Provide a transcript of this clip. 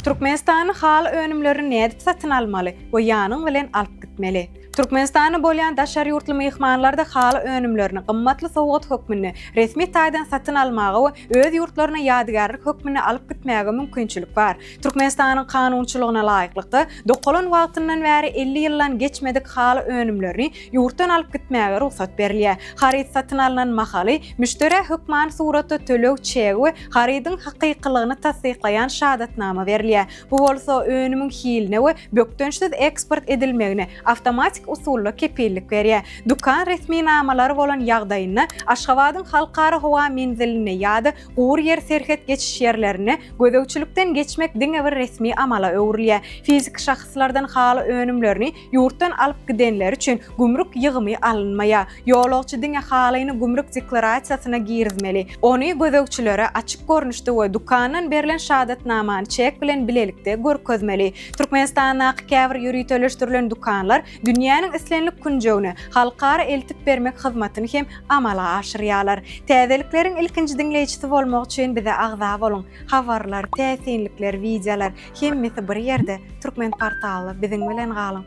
Türkmenistanda haly önümlerini nädip satyn almaly we ýanyň bilen alyp gitmeli? Türkmenistanda bolýan daşary ýurtly myhmanlarda haly önümlerini gymmatly sowgat hökmünde resmi taýdan satyn almaga we öz ýurtlaryna ýadygärlik hökmünde alyp gitmäge mümkinçilik bar. Türkmenistanyň kanunçylygyna laýyklykda, dokalan wagtyndan bäri 50 ýyldan geçmedik haly önümlerini ýurtdan alyp gitmäge rugsat berilýär. Haryt satyn alnan mahaly müşderä hökmany suratda töleg çegi we harydyň hakykylygyny tassyklaýan şahadatnama berilýär. Bu bolsa önümiň hiline we bökdençsiz eksport edilmegine awtomatik usulda kepillik berýär. Dükan resminamalary bolan ýagdaýynda Aşgabadyň Halkara howa menzilinde ýa-da gury ýer serhet geçiş ýerlerinde gözegçilikden geçmek diňe bir resmi amala öwrülýär. Fiziki şahslardan haly önümlerini ýurtdan alyp gidenleri üçin gümrük ýygymy alynmaýar. Ýolagçy diňe halyny gümrük deklarasiýasyna girizmeli. Ony gözegçilere açyk görnüşde we dükandan berlen şahadatnamany çek bilen bilelikde görkezmeli. Türkmenistandaky käbir ýöriteleşdirilen dükanlar dünýäniň islendik künjegine halkara eltip bermek hyzmatyny hem amala aşyrýarlar. Täzelikleriň ilkinji diňleýjisi bolmak üçin bize agza boluň! Habarlar, täsinlikler, wideolar, hemmesi bir ýerde, Türkmenportalda biziň bilen galyň!